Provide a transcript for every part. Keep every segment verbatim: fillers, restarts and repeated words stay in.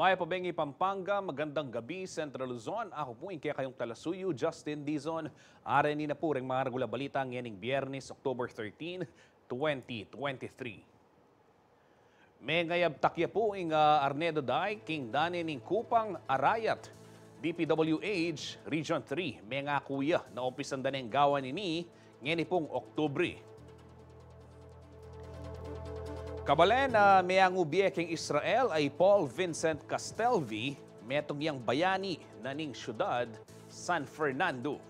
Mayap a bengi Pampanga, magandang gabi Central Luzon. Aku pu ing kekayung talasuyu, Justin Dizon. Areni na pu reng mga regular balita ngening Biyernes, October thirteen, twenty twenty-three. Mengayabtak ya pu ing, ah, Arnedo Dike king dane ning Kupang Arayat, D P W H, Region three. Mengaku ya na umpisan da neng gawan ini ngeni pung Oktubre. Kabalen, ah, meangu bie king Israel a i Paul Vincent Castelvi, metung yang bayani na ning syudad San Fernando.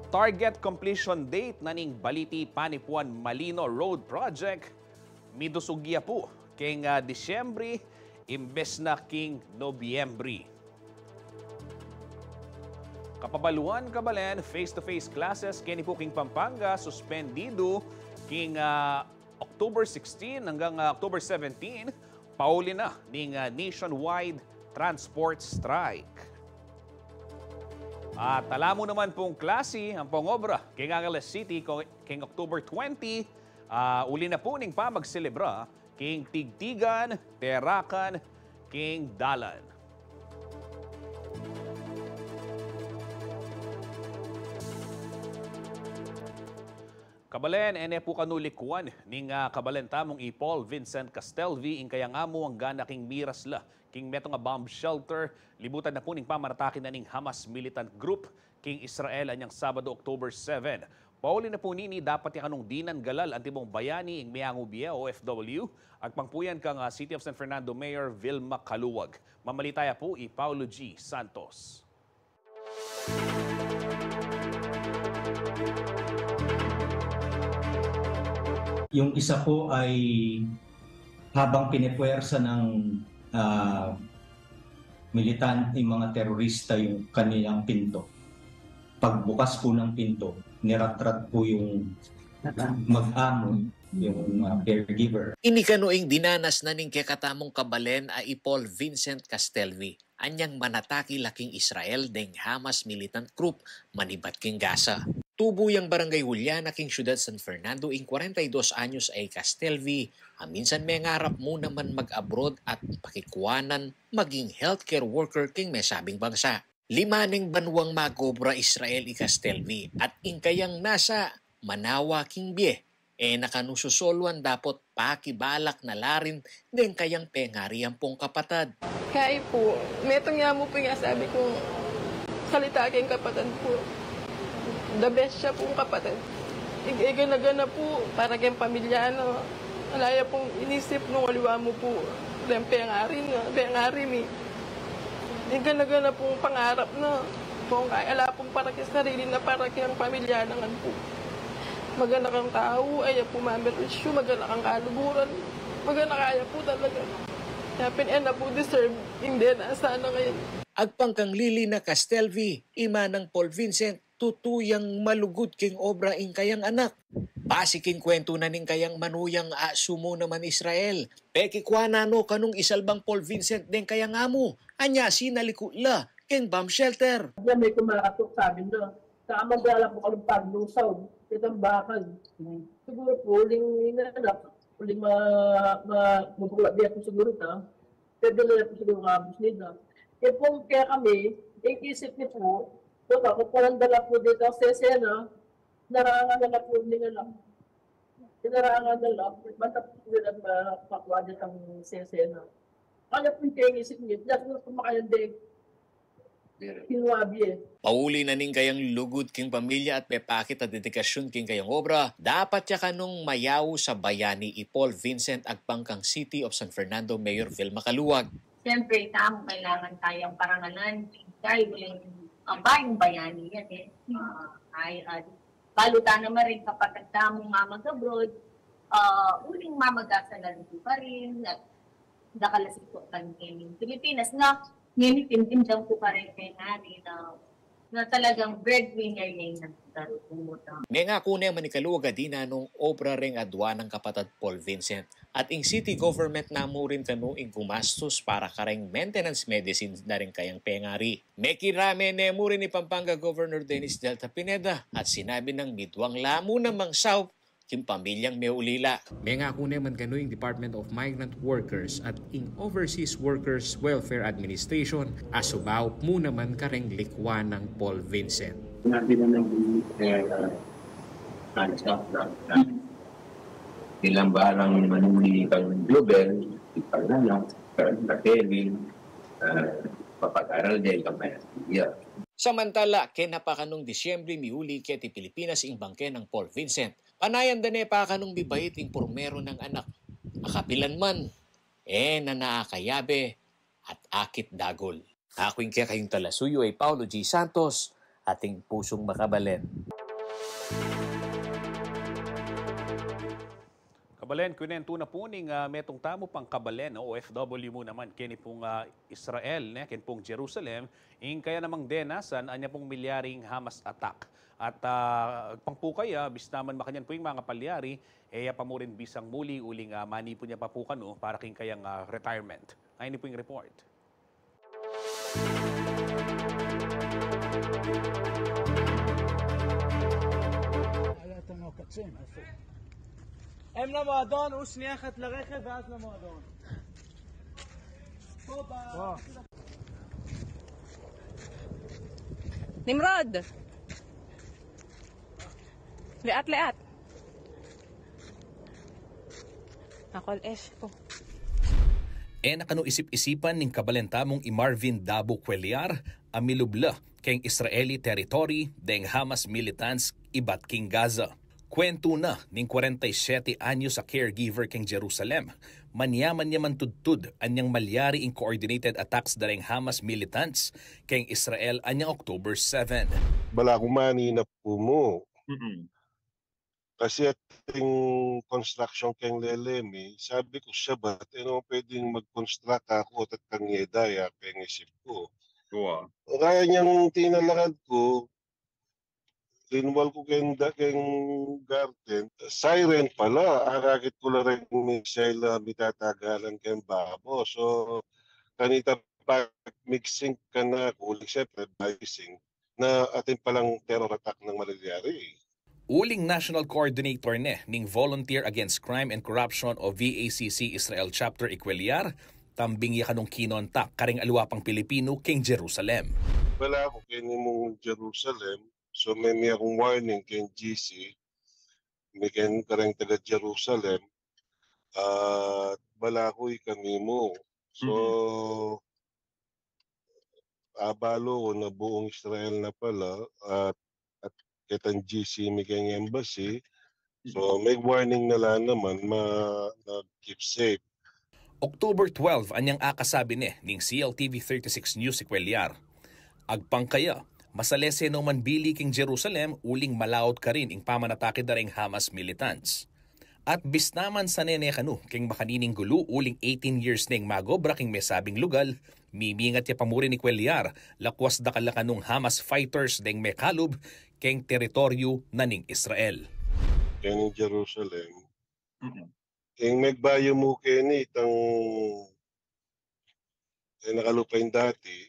Target completion date na ning Balite Panipuan Malino Road Project, midusug ya pu king, ah, Disyembre imbes na king Nobyembre. Kapabaluan, kabalen, face-to-face classes keni pu king Pampanga suspendidu king, ah, October sixteen hanggang, ah, October seventeen, pauli na ning, ah, nationwide transport strike. At ala mu naman pung klase ampong obra king Angeles City ko-, king October twenty, ah, uli na pu ning pamagselebra king tigtigan, terakan, king dalan. Kabalen, e ne pu kanu likuan ning, ah, kabalen tamung i Paul Vincent Castelvi ing kayang amu anggana king miras la king metung a bomb shelter, libutan na pu ning pamanatake na ning Hamas militant group king Israel anyang Sabado, October seven. Pauli na pu nini, dapat ya kanung dinan galal antibong bayani ing meangu bie, O F W, agpang pu yan kang, ah, City of San Fernando Mayor Vilma Caluag. Mamalitaya pu i Paulo G Santos. Yung isa po ay habang pinepuwersa ng, ah, militan-, yung mga terorista yung kanilang pinto. Pagbukas po ng pinto, niratrat po yung mag-amo, yung, ah, caregiver. Ini kanu ing dinanas na ning kekatamung kabalen a i Paul Vincent Castelvi. Anyang manatake la king Israel deng Hamas militant group manibat king Gaza. Tubu yang Barangay Juliana king Syudad San Fernando ing kwarenta y dos anyos a i Castelvi, a minsan mengarap mu naman mag-abroad at pakikuanan maging healthcare worker king mesabing bangsa. Lima neng banuang magobra Israel i Castelvi at ing kayang nasa manawa king bie, e na kanu sosoluan dapot pakibalak na la rin deng kayang pengari ampong kapatad. Kaya pu, metung ya mu pu ing asabi kung salita keng kapatad pu. The best ya pung kapatad. Ig-, igana-gana pu para keng pamilya, ano. Ala ya pung inisip nung aliwa mu pu deng pengari na, pengari mi. Igana-gana pung pangarap na. Kung kaya ala pung para keng sarili na, para keng pamilya na ngan pu. Magana kang tau, e ya pu mamerwisyu, magana kang kaluguran, magana kaya pu talaga. Kaya pin e na pu deserve ing dinanas na ngeni. Agpang kang Lilina Castelvi, ima nang Paul Vincent, tutu yang malugud king obra ing kayang anak. Basi king kwentu na ning kayang manuyang a sumu naman Israel, pekikuanan no kanung isalbang Paul Vincent deng kayang amu, anya sinaliku la keng bomb shelter. Diyan may kumakatok, sabi na, saan man dala po kalong paglusaw, kitang bakal. Siguro po, uling inalak, uling ma-, ma-, mabukla diya po siguro na, pwede na po siguro kabus nila. E po, kaya kami, ing isip ni po, po, ako po lang dala po dito sa esena, narangan na po nila lang. Narangan na lang, basta po nila ma-, makuha dito ang sa esena. Kaya po, kaya isip niya, dahil po makayandeng, Pauli na ning kayang lugud king pamilya at pepakit a dedikasyun king kayang obra, dapat ya kanung mayaus a bayani i Paul Vincent agpang kang City of San Fernando Mayor Vilma Caluag. Siyempre, tamu kailangan tayang parangalan, dahil, ah, bayung bayani yan, eh. Ah, ay, ah, balu ta naman rin kapatad tamu nga mag-abroad, Ah, uling mamagasan na rin pa rin, at dakal a sipot pa rin keng Pilipinas, nga ngeni, tindihan ku pa rin keng ari na, na talagang breadwinner ne ing nagtarutumutang. Mengaku ne man ing kaluag a dinan nung obra reng aduanang kapatad Paul Vincent, at ing city government na mu rin kanu ing gumastus para kareng maintenance medicine na ring kayang pengari. Mekirame ne mu rin i Pampanga Governor Dennis Delta Pineda, at sinabi nang miduang la mu namang saup king pamilyang meulila. Mengaku ne man kanu ing Department of Migrant Workers at ing Overseas Workers Welfare Administration a sumaup mu naman kareng likwa nang Paul Vincent. Sinabi naman ni, eh, ah, Tansa na, na ilang barang manuli kang Globel, ipaglala, katelin, ah, papag-aral din, kamaya. Samantala, kena pa kanung Disyembre miuli keti Pilipinas ing bangke nang Paul Vincent. Panayan da ne pa kanung mibait ing purmeru nang anak. Akapilan man, e na na akayabe at akit dagul. Aku ing kekayung talasuyu ay Paulo G Santos, ating pusung makabalen. Kabalen, kwento na pu ning, ah, metung tamu pang kabalen, no? O F W mu naman, keni pung, ah, Israel, ne, keni pung Jerusalem, ing kaya namang denasan, anya pung milyaring Hamas attack. At, ah, pang pu kaya, bisnaman makanyan pu ing mangapalyari, e ya pa mu rin bisang muli uling, ah, manipun ya pa pu kanu para king kayang, ah, retirement. Ay, ini pu ing report. הם למועדון, הוא שנייה אחת לרכב ואז למועדון. פה ב... נמרוד! לאט לאט. Ako, alas po. E na kanu isip-isipan ning kabalen tamung i Marvin Dabo Cuellar a milub la keng Israeli territory deng Hamas militants ibat king Gaza. Kwentu na ning kwarenta y siyete anyos a caregiver keng Jerusalem, manyaman ya man tudtud anyang malyari ing coordinated attacks da reng Hamas militants keng Israel anyang October seven. Bala ku maninap ku mu. Mm-mm. Kasi ating construction keng lele mi, sabi ku, "Siya ba, e no pwedeng mag-construct aku at kang yeda ya?" Pengisip ku. Wa. Kaya niyang tinalakad ku, linwal ku keng da-, keng garden, siren pala, arakit ku la reng missile a mitatagalan keng babo. So, kanita pa mixing ka na, kulik siyempre, biasing na atin palang terror attack nang malyari. Uling National Coordinator ne ning Volunteer Against Crime and Corruption o V A C C Israel Chapter i Cuellar, tambing ya kanung kinontak kareng aliwa pang Pilipinu keng Jerusalem. Bala ku keni mung Jerusalem, so memi akung warning keng G C, mi keng kareng taga Jerusalem, at bala ku ikami mu. So, abalu ku na buung Israel na pala, at, at ketang G C mi keng embassy. So, me-warning na la naman, ma-, mag-keep safe. October twelve, anyang akasabi ne ning C L T V thirty-six News i Cuellar. Agpang kaya, masalese no man bili keng Jerusalem uling malaut karin ing pamanatake da reng Hamas militants. At bisnaman sane ne kanu keng makanining gulu uling eighteen years neng mag-obra keng mesabing lugal, mimingat ya pa mu rin i Cuellar, lakwas dakal la kanung Hamas fighters deng mekalub keng teritoryu na ning Israel. Keng Jerusalem, mm-mm, ing megbayu mu keni itang, e, nakalupa ing dati,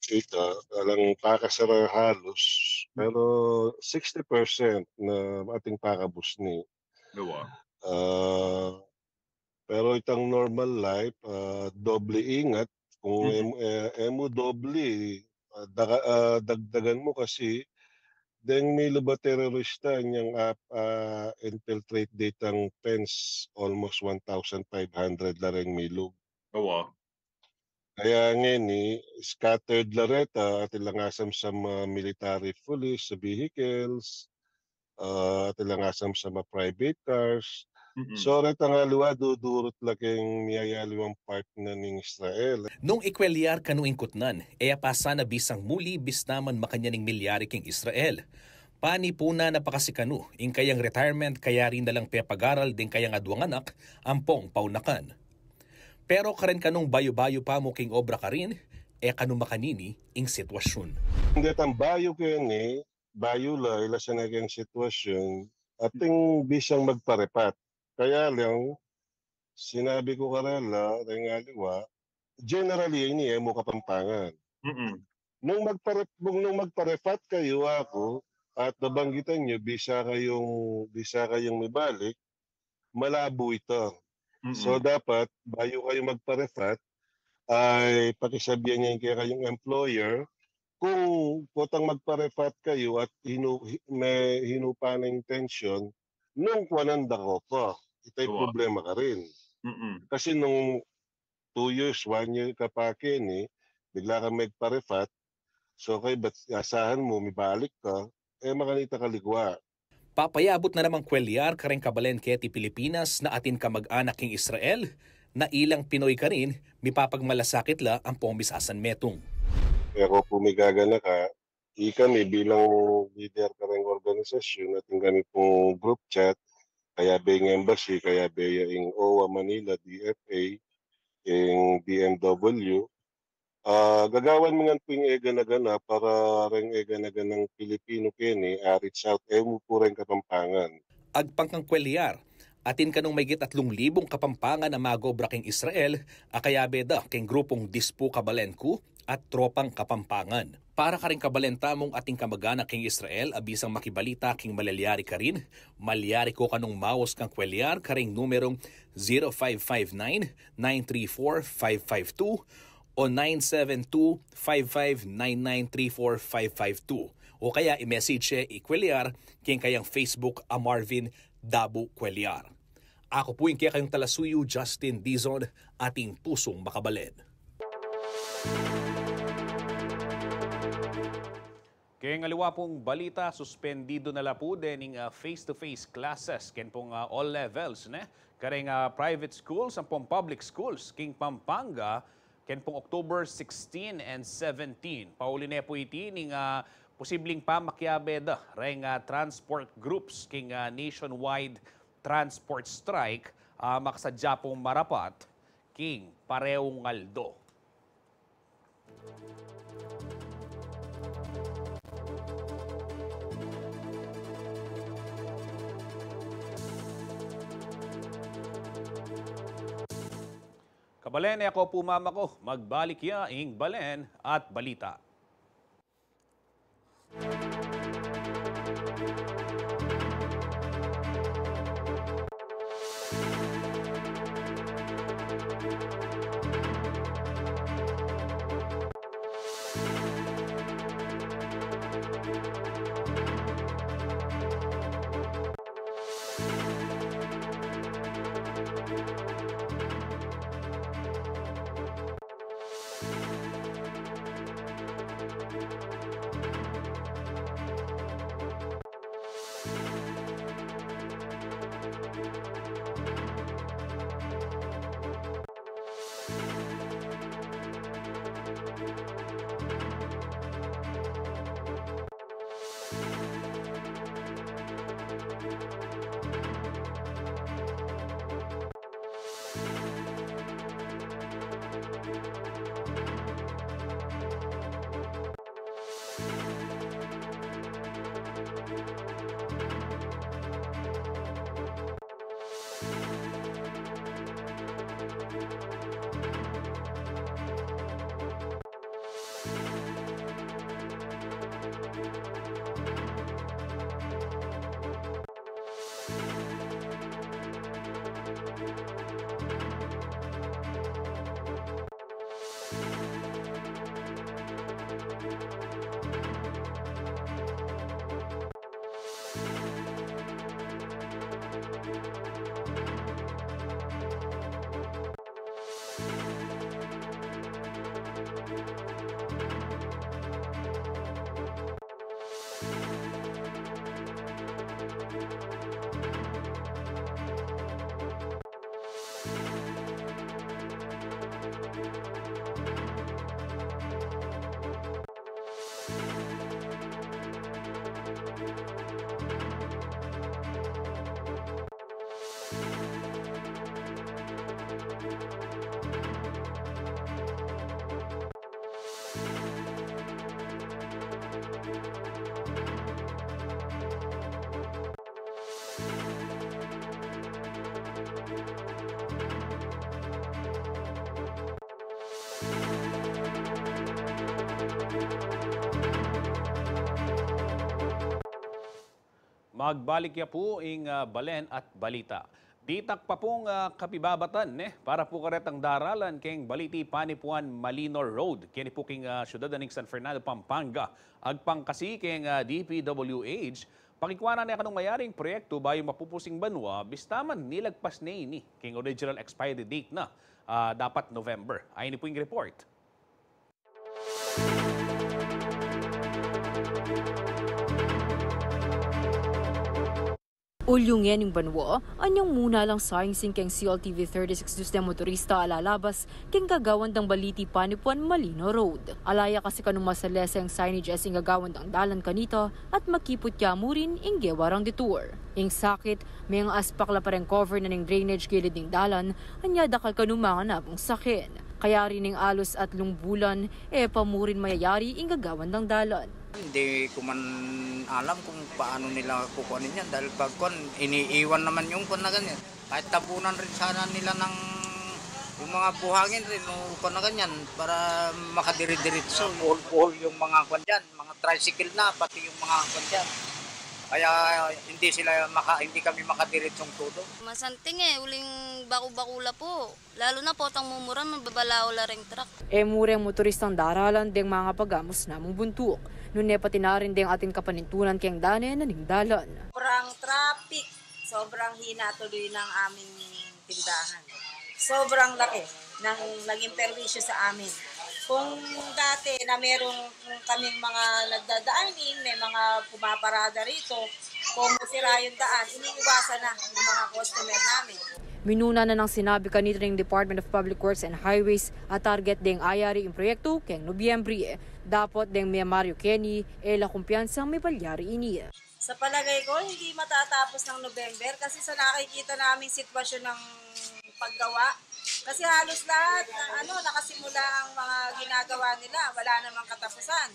ita, alang pakasara halus, pero sixty percent na ating pakabusni. Diba? Ah, pero itang normal life, ah, doble ingat. Kung, mhm, em-, e, e mu doble, ah, daga-, ah, dagdagan mu kasi, deng milub a terorista nyang ap-, ah, infiltrate ditang fence, almost one thousand five hundred la reng milub. Awa. Kaya ngeni, scattered la reta, atin lang asamsam a military police a vehicles, ah, atin lang asamsam a private cars. Mm-mm. So, retang aliwa, dudurut la keng miyayaliwang part na ning Israel. Nung i Cuellar kanu ing kutnan, e ya pa sana bisang muli bisnaman makanyan ing milyari keng Israel. Pani puna na pakasikanu ing kayang retirement, kaya rin na lang pepag-aral deng kayang aduang anak ampong paunakan. Pero karen kanung bayu-bayu pa mu king obra karin, e kanu makanini ing sitwasyun. Ing detang bayu keni, bayu la, ila sana keng sitwasyun, atin bisang magparepat. Kaya lang, sinabi ku karela, reng aliwa, generally, ini e mu Kapampangan. Mm-mm. Nung magpare-, nung, nung magparepat kayu aku, at nabanggitan yu, bisa kayung, bisa kayung mibalik, malabo ita. Mm-mm. So, dapat, bayu kayu magparepat, ay pakisabian ye ing kekayung employer, kung potang magparepat kayu at hinu-, hi-, me-, hinupa na ing pensyon, nung kuanan da ko pa. Ita ing problema karin. Mm-mm. Kasi nung two years, one year ka pa keni, bigla kang magparepat, so kaybat asahan mu mibalik ka, e makanita kaligwa. Papayabut na namang Cuellar kareng kabalen keti Pilipinas na atin kamag-anak king Israel, na ilang Pinoy karin, mipapagmalasakit la ampong misasanmetung. E ku pu migaganaka, ikami bilang lider kareng organisasyun, atin kami pung group chat, kayabe ing embassy, kayabe ya ing O W A Manila, D F A, ing D M W, ah, gagawan mi ngan pu ing e gana-gana para reng e gana-ganang Pilipinu keni, a-reach out, e mu pu reng Kapampangan. Agpang kang Cuellar, atin kanung mayigit atlung libung Kapampangan a mag-obra king Israel, a kayabe da king grupung Dispu Kabalen Ku at Tropang Kapampangan. Para karing kabalen tamung atin kamag-anak king Israel a bisang makibalita king malalyari karin, malyari ko kanung maus kang Cuellar karing numerung zero five five nine, nine three four, five five two o nine seven two, five five nine nine three four, five five two, o kaya i-message ye i Cuellar king kayang Facebook a Marvin Dabu Cuellar. Aku pu ing kekayung talasuyu, Justin Dizon, ating pusung makabalen. Keng aliwa pung balita, suspendido na la pu dening, ah, face-to-face classes ken pung, ah, all levels, ne, kareng, ah, private schools ampong public schools king Pampanga ken pung October sixteen and seventeen. Pauli ne pu iti ning, ah, posibleng pamakiabe da reng, ah, transport groups king, ah, nationwide transport strike, ah, makasadya pung marapat king pareung aldo. Kabalen, e ko pu mamaku, magbalik ya ing balen at balita. Magbalik ya pu ing, ah, balen at balita. Ditak pa pung, ah, kapibabatan, ne, para pu karetang daralan keng Baliti Panipuan Malino Road. Keni pu king, ah, syudad na ning San Fernando, Pampanga. Agpang kasi keng, ah, D P W H, pakikwanan ne kanung mayaring proyektu bayu mapupus ing banua, bista man nilagpas ne ini keng original expiry date na, ah, dapat November. Ayni pu ing report. Ulyung ngening banua, anyang muna lang singsing keng C L T V thirty-six news deng motorista a lalabas keng gagawan dang Baliti Panipuan Malino Road. Ala ya kasi kanung masalese ing signage ing gagawan dang dalan kanita at makiput ya mu rin ing gewa rang detour. Ing sakit, mengaspak la pa reng cover na ning drainage gilid ning dalan, anya dakal kanung manganabung saken. Kaya rin ing alus atlung bulan, e pa mu rin mayayari ing gagawan dang dalan. Hindi ko man alam kung paano nila kukuhanin yan dahil pag kuwan, iniiwan naman yung kuwan na ganyan. Kahit tabunan rin sana nila ng yung mga buhangin rin o kuwan na ganyan para makadiri-diretso. Buhol-buhol yung mga kuwan dyan, mga tricycle na, pati yung mga kuwan dyan. Kaya hindi sila maka, hindi kami makadiretsong todo. Masanting e, uling baku-baku la pu. Lalo na potang mumuran, mababalaw la reng truck. E mu reng motoristang daralan deng mangapagamus na mung buntuk. Nune pati na rin deng atin kapanintunan keng dane na ning dalan. Sobrang traffic, sobrang hina tuloy ng aming tindahan. Sobrang laki ng naging perwisyo sa amin. Kung dati na meron kaming mga nagdadaanin, may mga pumaparada rito, kung sira yung daan, iniiwasan na ng mga customer namin. Minuna na nang sinabi kanita ning Department of Public Works and Highways a target deng ayari ing proyektu keng Nobyembre. Dapot deng Mayor Mario Kenny, e la kumpiyansang mipalyari ini. Sa palagay ko, hindi matatapos ng November kasi sa nakikita naming sitwasyon ng paggawa, kasi halos lahat ng ano, nakasimula ang mga ginagawa nila, wala namang katapusan.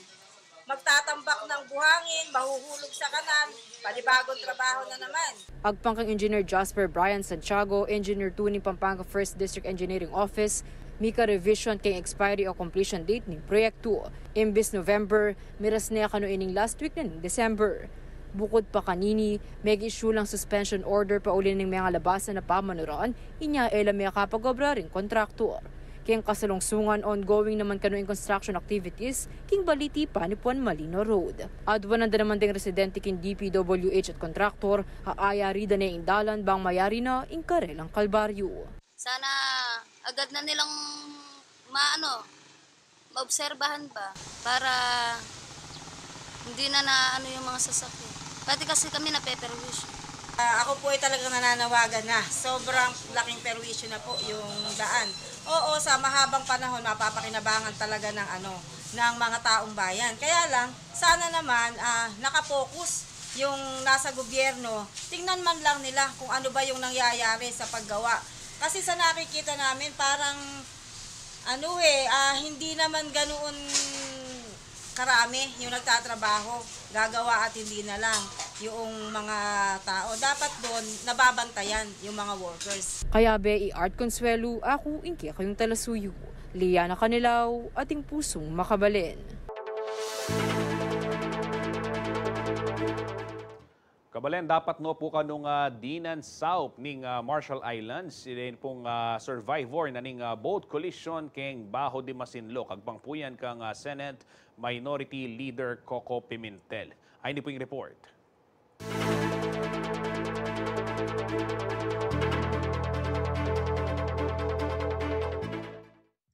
Magtatambak ng buhangin, mahuhulog sa kanal, panibagong trabaho na naman. Agpang kang Engineer Jasper Brian Santiago, Engineer two ning Pampanga First District Engineering Office, mika-revision keng expiry o completion date ning proyektu. Imbis November, miras ne kanu ining last week na ning December. Bukud pa kanini, meg-issue lang suspension order pauli na ning mengalabasan a pamanuran, inya e la mekapag-obra ring kontraktor. Keng kasalungsungan, ongoing naman kanu ing construction activities king Baliti Panipuan Malino Road. Aduanan da naman deng residente king D P W H at kontraktor a ayari da ne ing dalan bang mayari na ing karelang kalbaryu. Sana agad na nilang maano, maobserbahan ba para hindi na naano yung mga sasakyan. Pati kasi kami napeperwisyo. Ah, ako po ay talagang nananawagan na. Sobrang laking perwisyo na po yung daan. Oo, sa mahabang panahon, mapapakinabangan talaga ng ano, ng mga taong bayan. Kaya lang, sana naman, ah, nakapokus yung nasa gobyerno. Tingnan man lang nila kung ano ba yung nangyayari sa paggawa. Kasi sa nakikita namin, parang ano eh, ah, hindi naman ganoon karami yung nagtatrabaho, gagawa at hindi na lang yung mga tao. Dapat doon, nababantayan yung mga workers. Kaya be, i Art Consuelo, aku ing kekayung talasuyu, Liana Canilaw, ating pusung makabalen. Kabalen, dapat no pu kanung, ah, dinan saup ning, ah, Marshall Islands, ing pung, ah, survivor na ning, ah, boat collision keng Baho de Masinloc. Agpang pu yan kang, ah, Senate Minority Leader Coco Pimentel. Ayni pu ing report.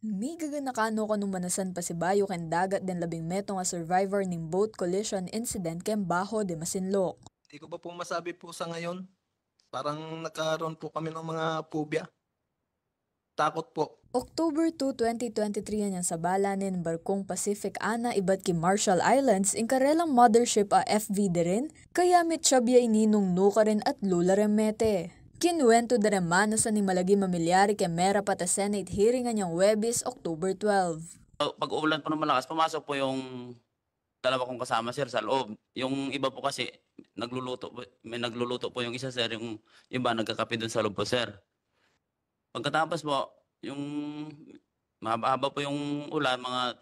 Migaganaka no kanung manasan pasibayu keng dagat deng labing metung a survivor ning boat collision incident keng Baho de Masinloc. Di ko pa po masabi po sa ngayon. Parang nagkaroon po kami ng mga phobia. Takot po. October two, twenty twenty-three anyang sabala ning barkung Pacific Ana ibat ki Marshall Islands ing karelang mothership a F V Deren, kaya mitsyab ya ini nung nukarin at lula reng mete. Kinuwentu da reng manasan ning malagim a milyari keng merapat a Senate hearing anyang Huwebes, October twelve. Pag-uulan po ng malakas, pumasok po yung dalawa kong kasama, sir, sa loob. Yung iba po kasi, nagluluto po, may nagluluto po yung isa, sir, yung iba nagkakape dun sa loob po, sir. Pagkatapos po, yung mahaba-haba po yung ulan, mga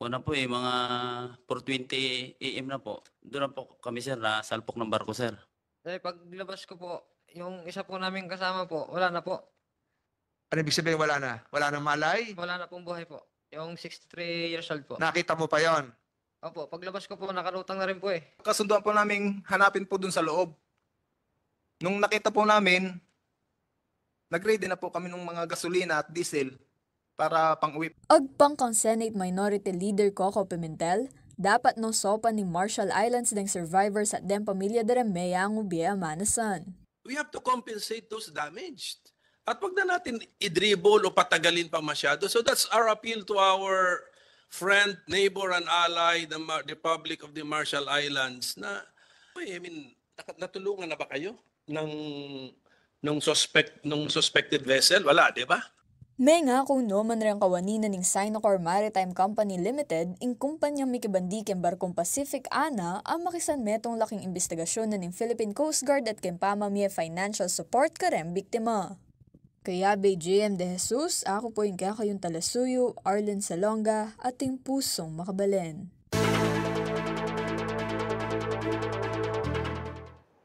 Una po, eh, mga four twenty A M na po. Doon na po kami, sir, nasalpok ng barko, sir. Eh, paglabas ko po, yung isa po naming kasama po, wala na po. Ano ibig sabihin, wala na? Wala nang malay? Wala na pong buhay po. Yung sixty-three years old po. Nakita mo pa yon? Opo, paglabas ko po, nakalutang na rin po eh. Kasunduan po naming hanapin po dun sa loob. Nung nakita po namin, nag-ready na po kami ng mga gasolina at diesel para pang-uwi. Agpang kang Senate Minority Leader Coco Pimentel, dapat no sopan ning Marshall Islands deng survivors at deng pamilya da reng meyangu bie a manasan. We have to compensate those damaged. At wag na natin i-dribble o patagalin pa masyado. So that's our appeal to our friend, neighbor, and ally, the Mar-, Republic of the Marshall Islands, na, I mean, naka-, natulungan na ba kayo ng, ng suspect, ng suspected vessel? Wala, di ba? Mengaku no man reng kawani na ning Sinokor Maritime Company Limited, ing kumpanyang mikibandi keng barkung Pacific Ana, a makisanmetung la king imbestigasyon na ning Philippine Coast Guard at keng pamamie financial support kareng biktima. Kaya Bay J M De Jesus, aku po ing kekayung talasuyu, Arlen Salonga, ating pusung makabalen.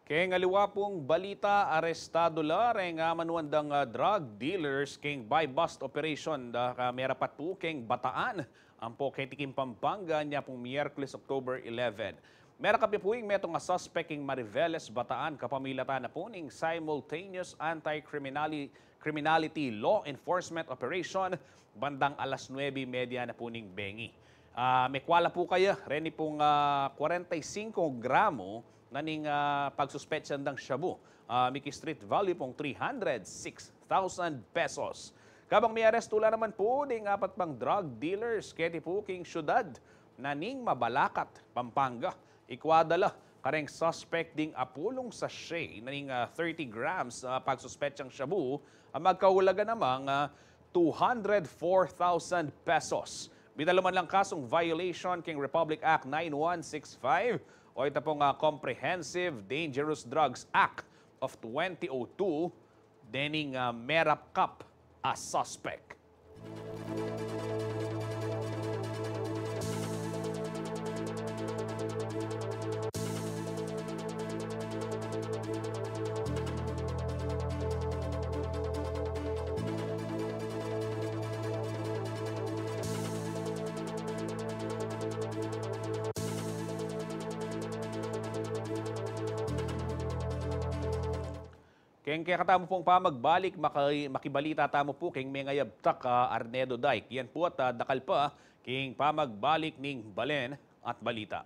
Keng aliwa pung balita, arestadu la reng amanuan dang, ah, drug dealers keng buy-bust operation da, ah, merapat pu keng Bataan, ampo keti king Pampanga, nia pung Miyerkules, October eleven. Merakap ya pu ing metung a suspek king Mariveles, Bataan, kapamilatan na pu ning Simultaneous Anti-Criminali-, Criminality Law Enforcement Operation, bandang alas nuebe y media na pu ning bengi. Ah, mekwa la pu kaya reni pung, ah, kwarenta y singko gramo na ning, ah, pagsuspetsan dang shabu. Ah, miki-street value pung three hundred six thousand pesos. Kabang miarestu la naman pu ding apat pang drug dealers keti pu king syudad na ning Mabalacat, Pampanga. Ikwa da la kareng suspek ding apulung sachet na ning, ah, thirty grams a pagsuspetsang shabu a magkaulaga namang, ah, two hundred four thousand pesos. Binaluman lang kasung violation king Republic Act nine one six five o ita pung, ah, Comprehensive Dangerous Drugs Act of twenty oh two, dening, ah, merapkap a suspek. Keng kekatamu pung pamagbalik, maki-, makibalita tamu pu keng mengayabtak a Arnedo Dike. Yan pu at, ah, dakal pa king pamagbalik ning Balen at Balita.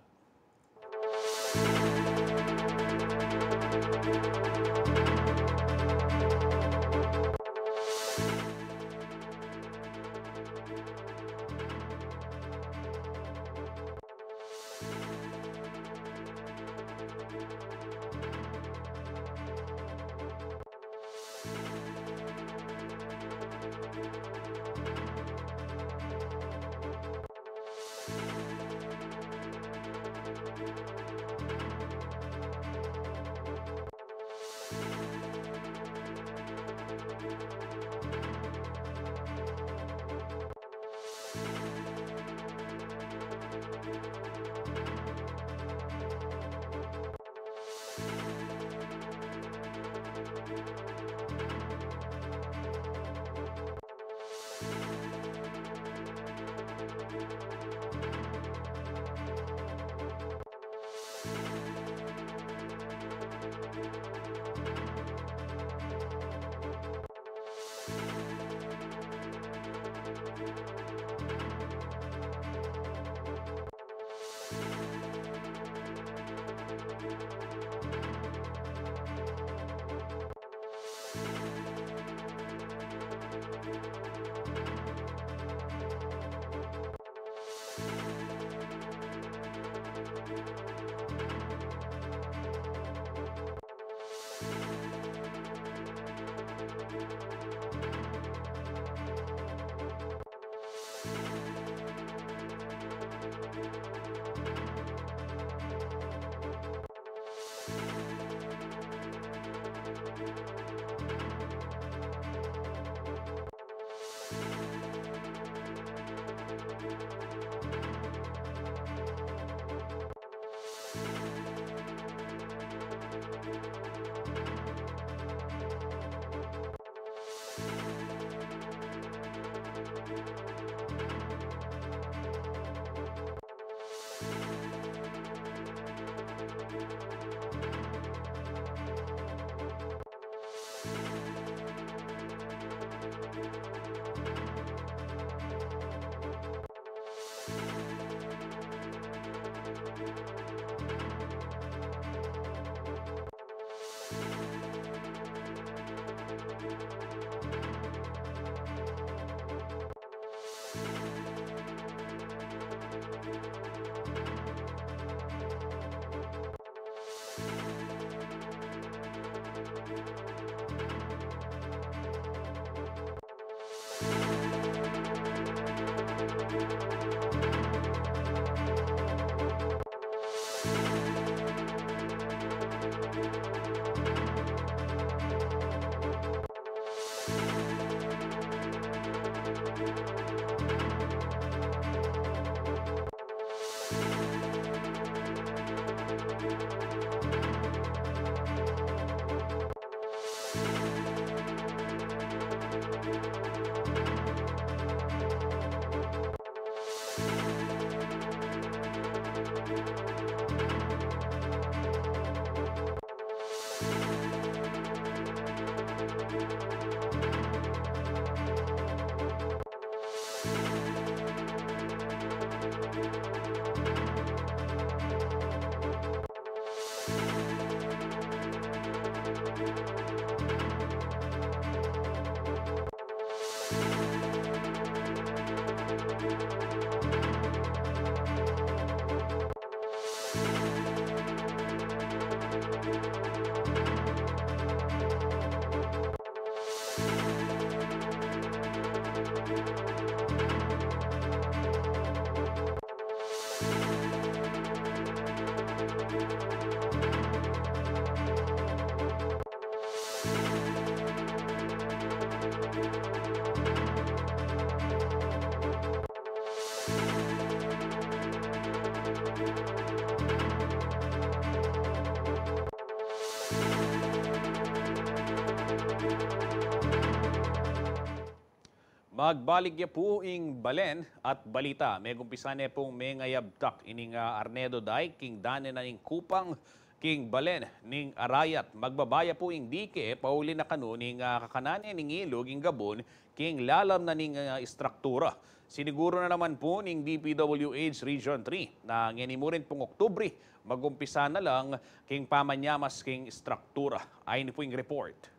Magbalik ya pu ing balen at balita. Megumpisa ne pung mengayabtak ining, ah, Arnedo Dike king dane na ning kupang king balen ning Arayat. Magbaba ya pu ing dike, pauli na kanu ning, ah, kakanan ne ning ilug ing gabun king lalam na ning, ah, istruktura. Siniguru na naman pu ning D P W H Region three na ngeni mu rin pung Oktubre, magumpisa na lang king pamanyamas king istruktura. Ayni pu ing report.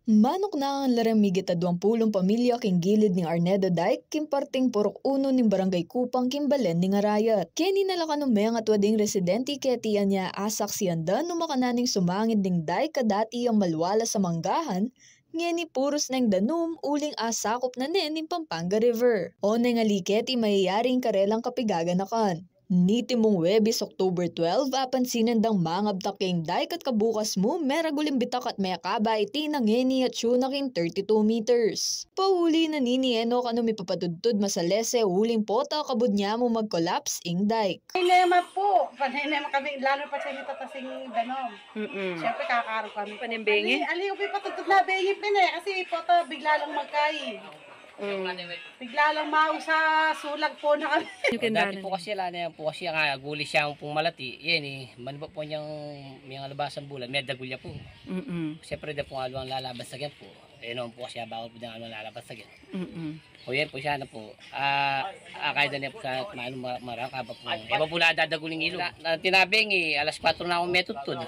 Manuknangan la reng migit a duang pulung pamilya king gilid ning Arnedo Dike, king parting Purok Uno ning Barangay Kupang king balen ning Arayat. Keni na la kanung mengatwa ding residente keti anya asaksian da nung makananu ing sumangid ning dike a dati yang malwalas a manggahan, ngeni purus neng danum uling asakup na ne ning Pampanga River. Oneng ali keti mayayari ing karelang kapigaganakan. Niti mung Huwebes, October twelve, apansinan dang mangabtak king dike at kabukas mu, meragul ing bitak at mekaba iti na ngeni atyu na king thirty-two meters. Pauli na nini e no kanu mipapatudtud masalese uling pota kabud nya mu mag-collapse ing dike. Panay naman po, panay naman kami, lalo pa siya nitatas ing danum. Mm-mm. Siyempre, kakaaro kami. Panimbengi? Ali, ali, upi patudtud na bengi pin e, kasi pota bigla lang magkai. Mm. Bigla lang mausa, sulag po na kami. Dati po kasi, ala na yan po kasi, nga, guli siya pung malati. Yan e, manuba po niyang may labasan bulan, may dagul ya po. Mm-mm. Siyempre, da po nga luang lalabas sa ganyan po. E, noon po kasi, bawal po da nga luang lalabas sa ganyan. Mm-mm. O, yan po siya na po. Ah, akay da niya po sa manu, ma-, marang kaba po. E, ba po la dadagul ing ilu. Na, na tinabing e, alas kwatro na akong metudtud.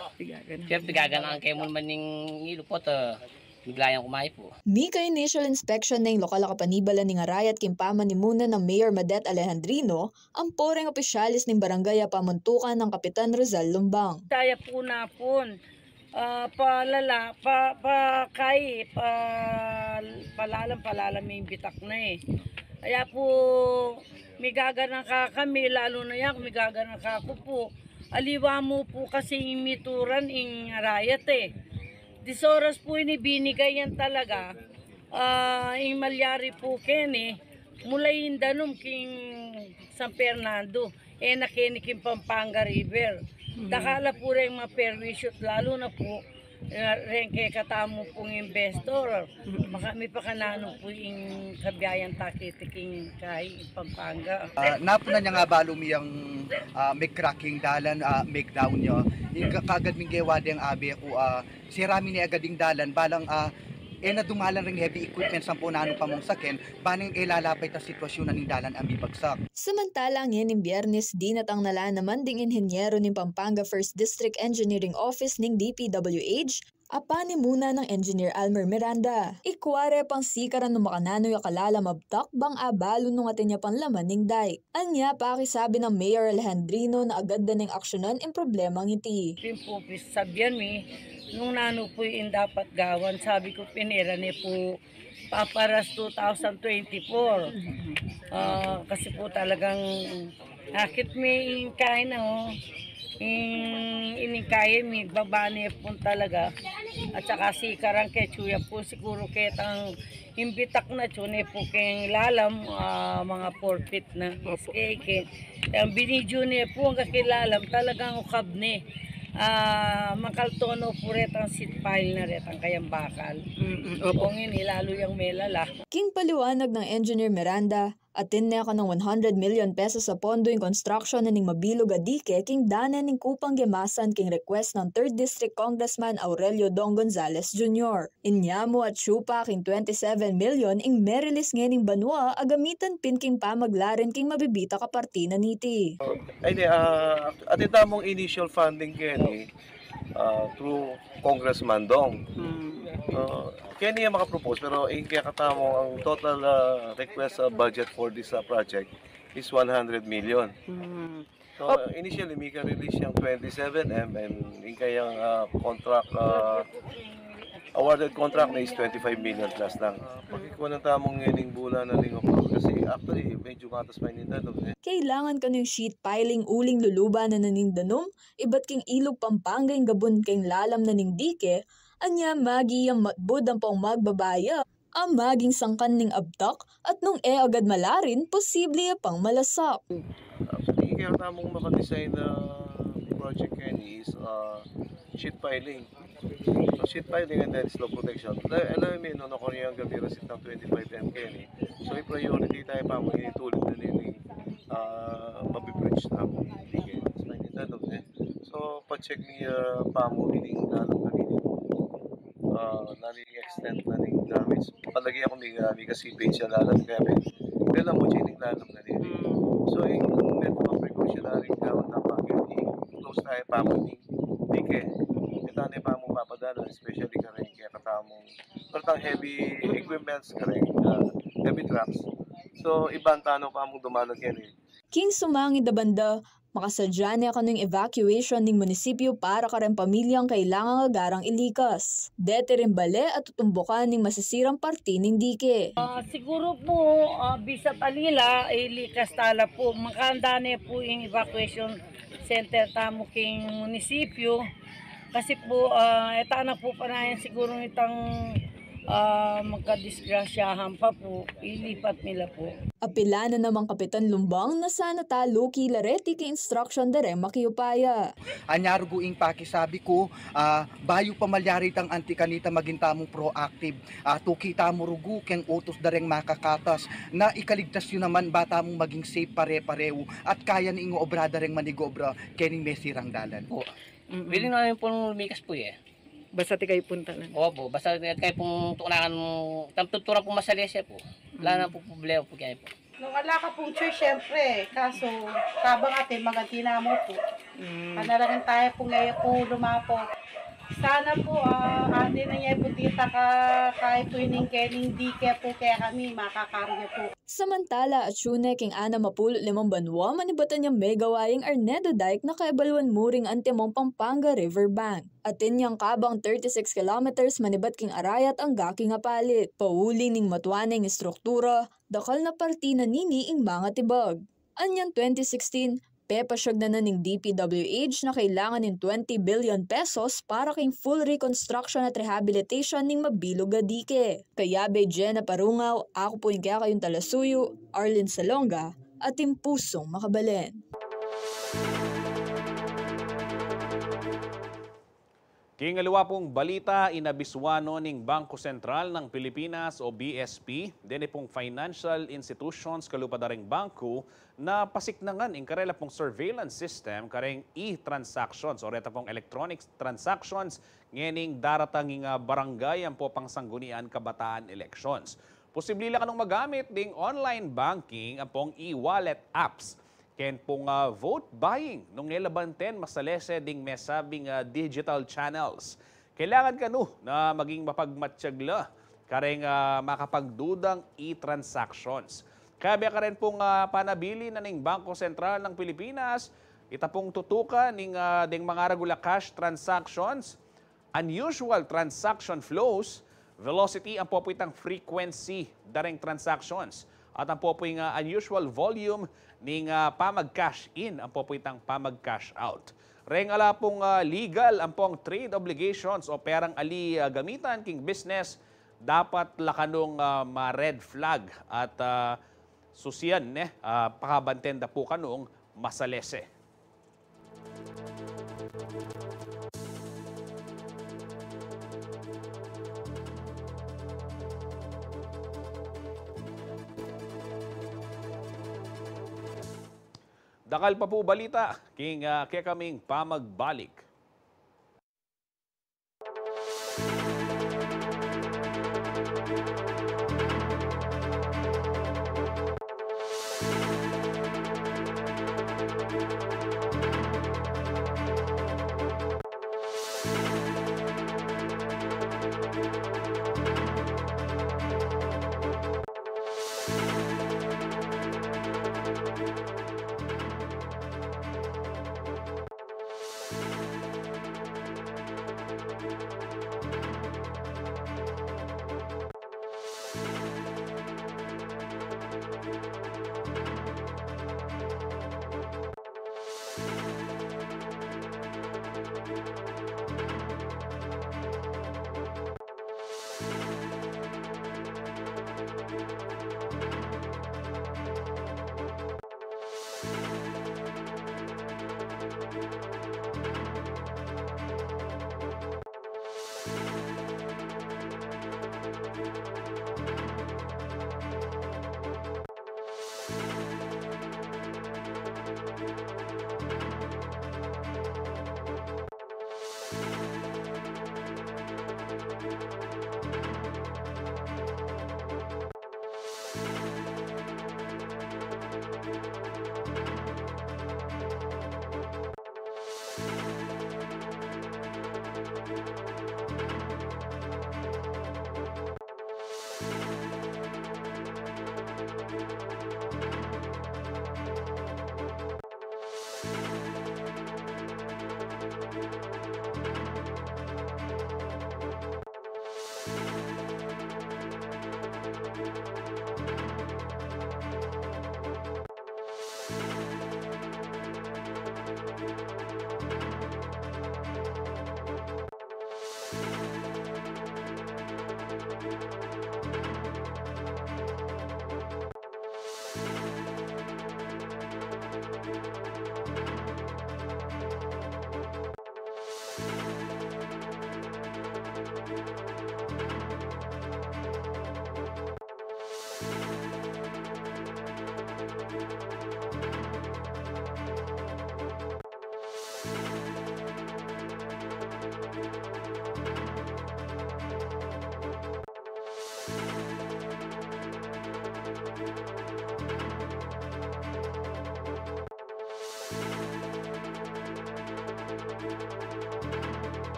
Siyempre, gaganakan kayo mo naman ing ilu po, ta Bigla yang kumain po. Mika initial inspection na ing lokal a kapanibala ning Arayat king pamanimuna nang Mayor Madet Alejandrino, ampo reng opisyales ning barangay a pamuntukan nang Kapitan Rizal Lumbang. Saya po na pun, ah, palala, pa, pa kai, pa, palalam, palalam ing bitak na e. Kaya po, migaganaka kami, lalo na yan, migaganaka ku po. Aliwa mu po kasi ing mituran ing Arayat e. Dis oras po ini binigay yan talaga, ah, ing malyari po keni, mula ing danum king San Fernando, e na keni king Pampanga River. Mm. Dakal la po reng maperwisyu, lalo na po, eh, reng kekatamu pung investor. Mm. Maka-, mipakananu po ing kabiayan ta keti king kai, ing Pampanga. Ah, napunan ya nga balu mi yang, ah, mig-crack ing dalan, ah, mig-down ya. Ing ka-, kagad ming gewa deng abe ku, ah, sera mi ne agad ing dalan, balang, ah, E na dumalan ring heavy equipment ampo nanu pa mang saken, ban e lalapay ta sitwasyun na ning dalan a mibagsak. Samantala, ngening Biyernes, dinatang na la naman ding inhenyero ning Pampanga First District Engineering Office ning D P W H, a panimuna nang Engineer Almer Miranda. Ikua re pang sikaran nung makananu ya kalalam a abtak bang abalu nung atin ya pang laman ning dike. Anya, pakisabi nang Mayor Alejandrino na agad da neng aksyonan ing problemang iti. Pin pu, pin sabian mi, nung nanu pu ing dapat gawan, sabi ku, pin e ra ne pu paparas two thousand twenty-four. Ah, kasi pu talagang akit mi ing kaya na, oh. Ing, ing kaya mi, baba ne pu talaga. At saka sikaran ke, tsuya pu, siguru ketang ing bitak na tsu ne pu keng lalam, ah, mga four feet na. Opo. Ke, ke, ang binidyo ne pu, ang kakilalam, talagang ukab ne. Ah, makaltono pu retang seat pile na retang kayang bakal. Mm, opo. Kung ini, lalo yang melala. King paliwanag nang Engineer Miranda, atin ne keng one hundred million pesos a pondo ing construction na ning mabilug a dike king dane ning Kupang Gemasan king request nang Third District Congressman Aurelio Dong Gonzales Junior. Inya mu atsu pa king twenty-seven million ing me-release ngening banua a gamitan pin king pamaglarin king mabibitak a parti na niti. Ay, di, ah, atin tamung initial funding keni, ah, through Congressman Dong. Hmm. Ah, keni yang makapropose, pero ing kaya katamu, ang total, ah, request, ah, budget for this, ah, project is one hundred million. Hmm. So, initially, mika-release yang twenty-seven M and ing kayang, ah, contract, ah, awarded contract na is twenty-five million plus lang. Ah, pakikunan tamu ngening bula na ning oktubre kasi actually, medyo gatas pa ning danum, eh. Kailangan kanu ing sheet piling uling luluban na na ning danum, ibat king Ilug Pampanga ing gabun king lalam na ning dike, anya magi yang matbud ampong magbabaya a maging sangkan ning abtak, at nung e agad malarin, posible ya pang malasak. Actually, kaya tamung makadesign na project keni is, ah, sheet piling. So, sheet piling and then slope protection. Ala, alam mo, no, no, kung yung gamitin sa twenty-five M keni. So, i-priority tamu pa, itulid na nini, ah, mabibridge na ako. Sige, mas may kita, no, eh. So, pa-check mi, ah, pa mo, ining lalam na nini. Ah, nani extent na ning damage. Palagi ako may, ah, may kasi page sa lalam, kaya may, kaya lang mo, chining lalam na nini. Hmm. So, yung net of precautionary ground na pag i-close tayo pa mo, hindi, hindi ke. Kita na pa mo papadala, especially kare, kaya katamong, pero tang heavy equipments kare, ah, heavy trucks. So, iban tano pa mong dumalag yan, eh. King sumangid a banda, makasadya ne kanu ing evacuation ning munisipyu para kareng pamilyang kailangang agarang ilikas. Deti ring bale at tutumbukan ning masisirang parti ning dike. Ah, siguro po, ah, bisat alila, ilikas tala po. Makanda ne po ing evacuation center tamu king munisipyu. Kasi po, ah, e ta na po panayan siguro itang, ah, magkadisgrasyahan pa po, ilipat nila po. Apila na namang Kapitan Lumbang na sana taluki la reti king instruction da reng makiupaya. Anya rugu ing pakisabi ku, ah, bayu pa malyari itang anti kanita, maging tamung proactive. Ah, tuki tamu rugu keng utus da reng makakatas na ikaligtas yu naman ba tamung maging safe pare-parehu at kaya ne ing obra da reng manigobra kening mesirang dalan. Po. Mm-mm. Willing naman pong lumikas po, eh. Basta ti kayu pung tanan. Opo, basta ti kayu pung tukunakan, tamtuturan pong masalese po. Wala na pong problema po kaya po. Nung wala ka pong choice, syempre, kaso tabang atin, maganti na mo po. Mm. Panalangin tayo po ngayon po lumapo. Sana po, ah, andi na niya po tita ka, kahit po ining kening dike po, kaya kami makakarga po. Samantala, atsu ne king anam a pulu't limang banua manibatan yang megawa ing Arnedo Dike na kaibaluan mu ring antimong Pampanga River Bank. Atin yang kabang thirty-six kilometers manibat king arayat angga king apalit. Pauli ning matua neng istruktura, dakal na parti na nini ing mangatibag. Anyang twenty sixteen, pepasyag na na ning D P W H na kailangan ning twenty billion pesos para king full reconstruction at rehabilitation ning mabilug a dike. Kayabe Jenna Parungaw, aku po ing kekayung talasuyu, Arlene Salonga, atin pusung makabalen. King aliwa pung balita, inabisuan no ning Bangko Sentral ng Pilipinas o B S P, deni pung financial institutions kalupa da ring bangko na pasiknangan ing karela pung surveillance system kareng e-transactions o reta pung electronic transactions ngening daratang ing, ah, barangay ampo pang sanggunian kabataan elections. Posibli la kanung magamit ding online banking ampong e-wallet apps ken pung, ah, vote buying nung e la banten masalese ding mesabing, ah, digital channels. Kailangan kanu na maging mapagmatyag la kareng, ah, makapagdudang e-transactions. Kayabe karen pung, ah, panabilin na ning Bangko Sentral ng Pilipinas, ita pung tutukan ning, ah, deng mangaragul a cash transactions, unusual transaction flows, velocity ampo pu itang frequency da reng transactions, at ampo pu ing, ah, unusual volume ning, ah, pamag-cash in ampo pu itang pamag-cash out. Reng ala pung, ah, legal ampong trade obligations o perang ali, ah, gamitan king business, dapat la kanung, ah, ma-red flag at, ah, susian ne, ah, pakabanten da pu kanung masalese. Dakal pa pu balita king, ah, kekaming pamagbalik.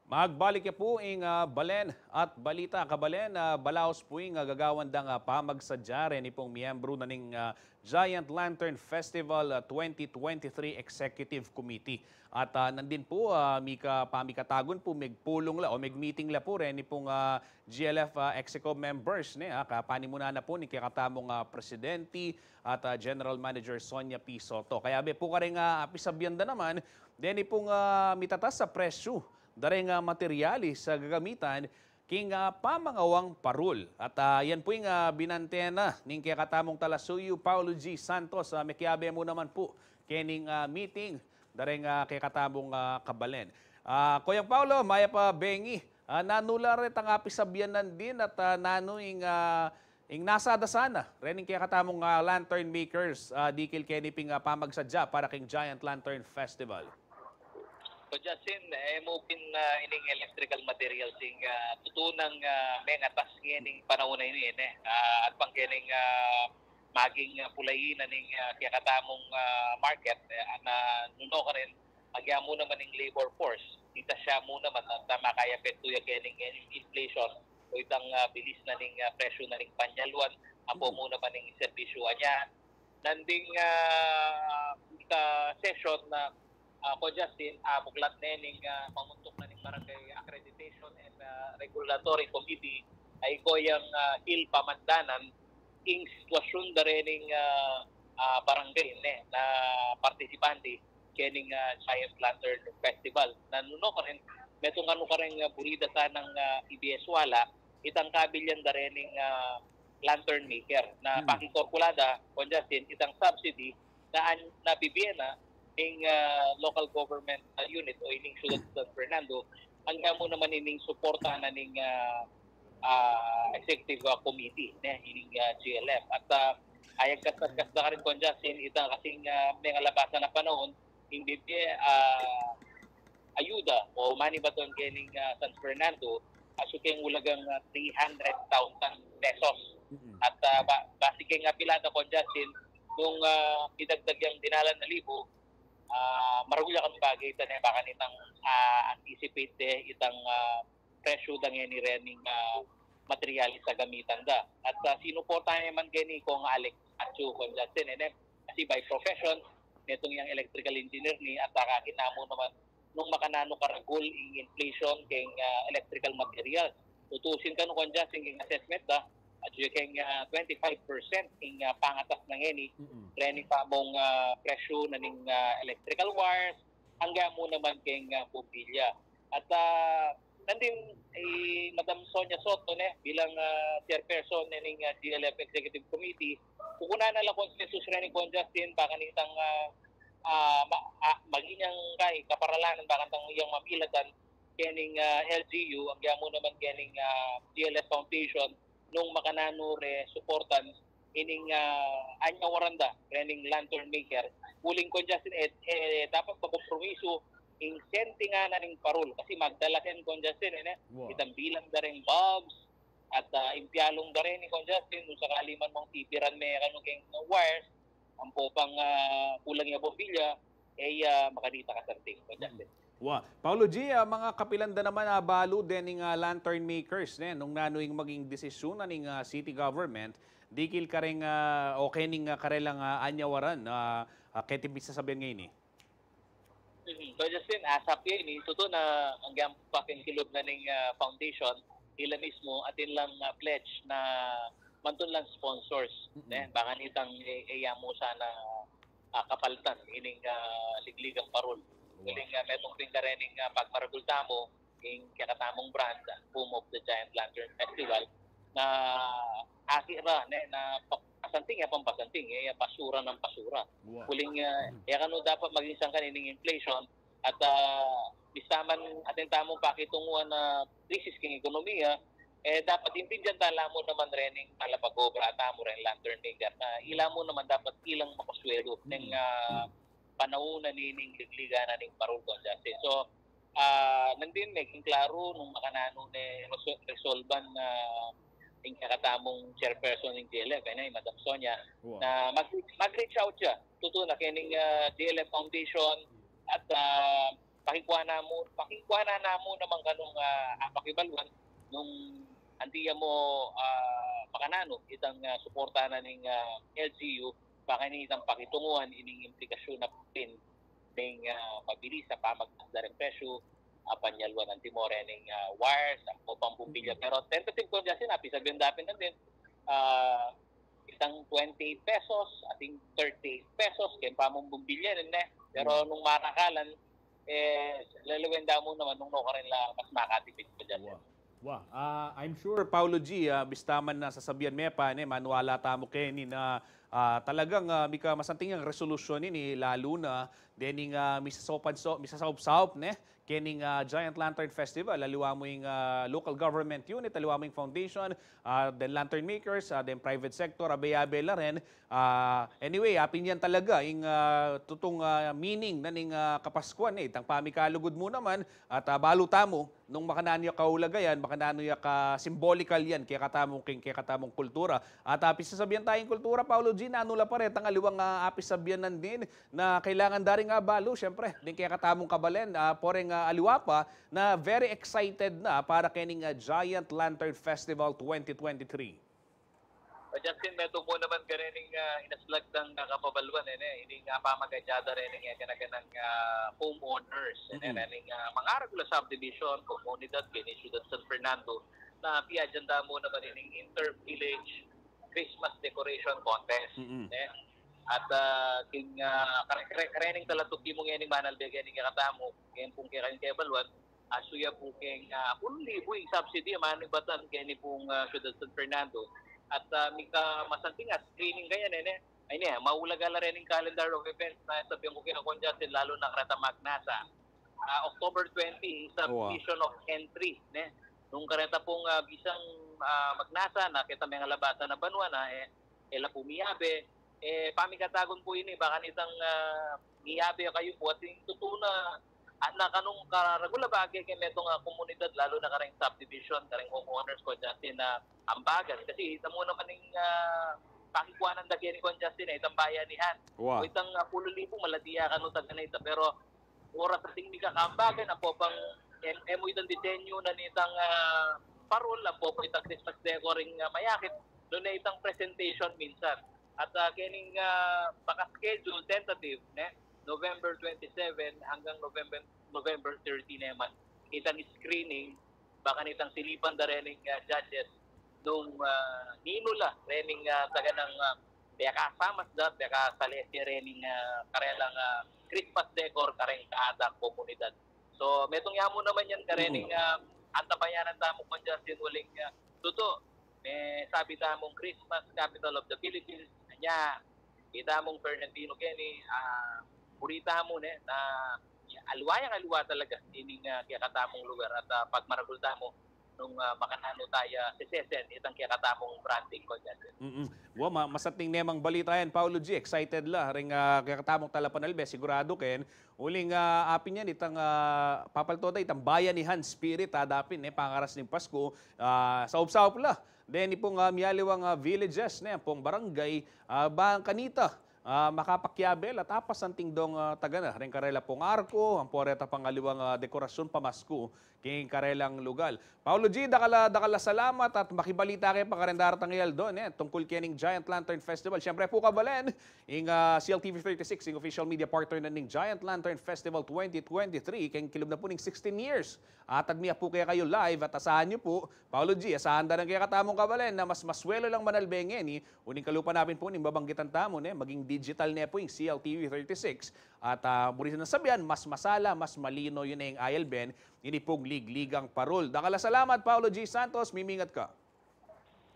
Magbalik ya pu ing, ah, balen at balita, kabalen, ah, balaus pu ing, ah, gagawan dang, ah, pamagsadya reni pung miyembru na ning, ah, Giant Lantern Festival, ah, twenty twenty-three Executive Committee. At, ah, nandin pu, ah, mika-, pamikatagun pu, megpulung la o megmeeting la pu reni pung, ah, G L F, ah, Execo members, ne, ah, kapanimunan na pu ning kekatamung, ah, Presidente at, ah, General Manager Sonia P Soto. Kayabe pu kareng, ah, apisabyan da naman deni pung, ah, mitatas a presyu da reng, ah, materyalis a gagamitan king, ah, pamangawang parul. At, ah, yan pu ing, ah, binante na ning kekatamung talasuyu, Paulo G Santos. Ah, mekiabe mu naman pu kening, ah, meeting da reng, ah, kekatamung, ah, kabalen. Ah, Kuyang Paulo, mayap a bengi. Ah, nanu la retang apisabyan nandin at, ah, nanu ing, ah, ing nasada sana rening kekatamung, ah, lantern makers, ah, dikil keni ping, ah, pamagsadya para king Giant Lantern Festival? O Justin, e mu pin, ah, ining electrical materials ing, ah, tutu nang, ah, mengatas ngening panaun a ini, ne? Ah, at pang kening, ah, maging, ah, pulayi na ning, ah, kekatamung, ah, market, e, na nukarin, agya mu naman ing labor force. Ita siya mu naman, ah, tama kaya epektu ya kening, kening inflation o itang, ah, bilis na ning, ah, presyu na ning panyaluan, apo mu naman ing serbisyu. Anya, nanding, ah, ika session na, ah, Ko Justin, ah, buklat ne ning, ah, panguntuk na ning Barangay Accreditation and, ah, Regulatory Committee, ay ko yang, ah, Hill Pamandanan, ing sitwasyun da rening, ah, ah, barangay ne, na partisipante kening, ah, Giant Lantern Festival. Na nukarin, metung karing, ah, buri da sanang, ah, ibie sala, itang kabilyan da rening, ah, lantern maker. Na pakikorkulada, Ko Justin, itang subsidy, na an-, na bibie na ning, ah, local government, ah, unit o ining Siyudad San Fernando, angga mu naman ining suporta na ning, ah, ah, executive, ah, committee, ne, ining, ah, G L F. At, ah, ayag kastas-kastas karin, Ko Justin, ita kasing, ah, mengalabasan a panaun, ing bibie, ah, ayuda o money baton kening, ah, San Fernando, asu keng ulagang, ah, three hundred thousand pesos. At, ah, ba-, basi keng apilada, Ko Justin, nung, ah, idagdag yang dinalan a libu, ah, maragul ya kang bagay, ita ne, baka nitang, ah, anticipate de itang, ah, presyu da ngeni rening, ah, materialis a gamitan da. At, ah, sinuporta ne man keni Kong Alex Achu, Kong Justin, e ne, kasi by profession, netung yang electrical engineer ni, at, ah, kakinam mu naman nung makananu karagul ing inflation keng, ah, electrical material. Tutusin kanu, Kong Justin, keng assessment da, at yung keng, ah, twenty-five percent ing, ah, pangatas na ngeni, reni pa mung, ah, presyu na ning, ah, electrical wires, angga mu naman keng, ah, bombilya. At, ah, nandin i Madam Sonia Soto, ne, bilang, ah, chairperson ne ning, ah, G L F Executive Committee, kukunan na la consensus reni, Kong Justin, baka nitang, ah, ah, ma-, ah, maging yang kay kaparalanan, baka nitang yang mamilatan kening, ah, L G U, angga mu naman kening, ah, G L F Foundation, nung makananu re suportan ining, ah, anyawaran da rening lantern maker. Uling, Kong Justin, e, e, dapat makompromisu ing sentingan na ning parul. Kasi magdala ken, Kong Justin, e ne, itang bilang da reng bulbs, at, ah, impialung da reni, Kong Justin, nung sakali man mung pipiran me kanu keng wires, ampo pang, ah, kulang ya bombilya, e, ah, makanita ka santing, Kong Justin. Wa, Paulo G, ah, mangakapilan da naman, ah, balu dening, ah, lantern makers, ne, nung nanu ing maging desisyun na ning, ah, city government, dikil kareng, ah, o kening, ah, karelang, ah, anyawaran, ah, ah, keti pisasabian ngeni? Mhm. Kong Justin, asap ya ini, tutu na anggang pakinkilub na ning, ah, foundation, ila mismu, atin lang, ah, pledge na mantun lang sponsors, ne, baka nitang, e, e, ya mu sana, ah, kapaltan ining, ah, liglig a parul. Uling, ah, metung pin karening, ah, pagmaragul tamu ing kekatamung brand, ah, Home of the Giant Lantern Festival, na aki ra, ne, na pa-, pasanting ya pang pasanting, e ya pasura nang pasura. Uling, ah, e kanu dapat maging sangkan ining inflation, at, ah, bista man atin tamung pakitunguan na krisis king ekonomiya, e dapat intindian tala mu naman rening talapag-obra tamu, reng lantern maker, na ila mu naman dapat ilang makasueldo neng, ah, panaun na nining ligligan na ning parol, Conjastin. So, ah, nandin, meging klaru nung makananu ne reso-, resolban na ing kekatamung chairperson ning G L F, e ne, i Madam Sonia, na mag-, mag-reach out ya tutu na kening, ah, G L F Foundation at, ah, pakingkuanan mu, pakingkuanan na mu naman kanung, ah, apakibaluan nung anti ya mu, ah, makananu itang, ah, suporta na ning, ah, L G U, baka ini itang pakitunguan ining implikasyon na pin ning, ah, pabilis a pamagtaas da reng presyu, ah, panyaluan anti mu rening, ah, wires, ah, o pang bumbilya. Pero tentative, Conjastin, apisagyan da pin nandin, ah, itang twenty-eight pesos, ating thirty-eight pesos keng pamung bumbilya, ne. Pero nung marakalan, e, lalawen da mu naman nung nukarin la mas makatipid, Conjastin. Wa, ah, I'm sure, Paolo G, ah, bista man na sasabian me pa, ne, maniwala tamu keni na, ah, talagang, ah, mika masanting yang resolusyon ini, lalu na dening, ah, misasaupan-, so-, misasaup-saup, ne, kening, ah, Giant Lantern Festival, aliwa mu ing, ah, local government unit, aliwa mu ing foundation, ah, den lantern makers, ah, den private sector, abe-abe la rin. Ah, anyway, apin yan talaga ing, ah, tutung, ah, meaning na ning, ah, Kapaskuan, e. Itang pamikalugud mu naman, at, ah, balu tamu nung makananu ya kaulagan, makananu ya ka-symbolical yan kekatamung king, kekatamung kultura. At, ah, pisasabian taya ing kultura, Paolo G, nanu la pa retang aliwang, ah, apisabian nandin na kailangan da ring abalu, siyempre, deng kekatamung kabalen, ah, poreng, ah, aliwa pa na very excited na para kening, ah, Giant Lantern Festival twenty twenty-three. O, Justin, metung mu naman karening, ah, inaslag tang, ah, kapabaluan, e ne, ining, ah, pamagajada rening, ah, gana-ganang, ah, homeowners, e ne, rening, ah, mga regular subdivision, komunidad, keni Ciudad San Fernando, na piajanda mu naman ining inter-village Christmas decoration contest, ne? At, ah, king, ah, kare-, kare-, karening talatuki mu ngening manalbe keni kekatamu, ngening pung kekang kebaluan, ah, suya pu keng, ah, puluh libu ing subsidy a manibatan keni pung, ah, Ciudad San Fernando. At, ah, mika masanting a screening kaya, ne, ne? Ay, ne, maulaga la rening calendar of events na sabian ku keka, Conjastin, lalu na kareta Magnasa. Ah, October twenty, submission of entry, ne? Nung kareta pung, ah, bisang, ah, Magnasa na keta mengalabasan a banua na, e, e la pu miyabe, e, pamikatagun pu ini, baka nitang, ah, miyabe kayu pu, ating tutu na, ah, na kanung karagul a bage keng metung a komunidad, lalu na kareng subdivision, kareng homeowners, Conjastin, na ambagan. Kasi ita mu naman ing, ah, pakikuanan da keni, Conjastin, e, itang bayanihan. Wa. O itang, ah, puluh libu, malati ya kanu taga na ita, pero oras ating mika kaambagan, ampo pang em-, e mu itang disenyu na nitang, ah, parol, ampo pang itang Christmas decor ing, ah, mayakit, nune itang presentation minsan. At, ah, kening, ah, paka-schedule tentative, ne, November twenty-seven hanggang November, November thirty naman itang screening, baka nitang silipan da rening, ah, judges nung, ah, ninu la rening, ah, taga nang, ah, pekasamas da, pekasalese rening, ah, karelang, ah, Christmas decor kareng kaatang komunidad. So, metung ya mu naman yan karening, ah, antabayanan tamu, Conjastin, uling, ah, tutu, mesabi tamung Christmas capital of the Philippines, anya, ita mung Fernandino keni, ah, buri tamu, ne, na aliwa yang aliwa talaga ining, ah, kekatamung lugar at, ah, pagmaragul tamu nung, ah, makananu taya sesesen itang kekatamung branding, Conjastin. Mm-mm. Wa, ma-, masanting ne mang balita yan, Paolo G. Excited la ring, ah, kekatamung talapanalbe, sigurado ken. Uling, ah, apin yan itang, ah, papalto da itang bayanihan spirit, ah, dapin, e, pangaras ning Pasku, ah, saup-saup la deni pung, ah, mialiwang, ah, villages, ne, pung barangay, ah, bang kanita, ah, makapakiabe la at apasanting dong, ah, taga na reng karela pung arko, ampo reta pang aliwang, ah, dekorasyun pamasku king karelang lugal. Paolo G, dakal a, dakal a salamat at makibalita ke pa kareng daratang a aldo, ne, tungkul kening Giant Lantern Festival. Siyempre pu, kabalen, ing, ah, C L T V thirty-six, ing official media partner na ning Giant Lantern Festival twenty twenty-three, keng kilub na pu ning sixteen years. Atad mi pu kekayu live at asahan yu pu, Paolo G, asahan da rin kekatamung kabalen na mas maswelo lang manalbe ngeni, uling kalupa na pin pu ning babanggitan tamu, ne, maging digital ne pu ing C L T V thirty-six. At, ah, buri nang sabian, mas masala, mas malino yu ne ing ayalben, ini pung Ligligang Parul. Dakal a salamat, Paolo G Santos, mimingat ka.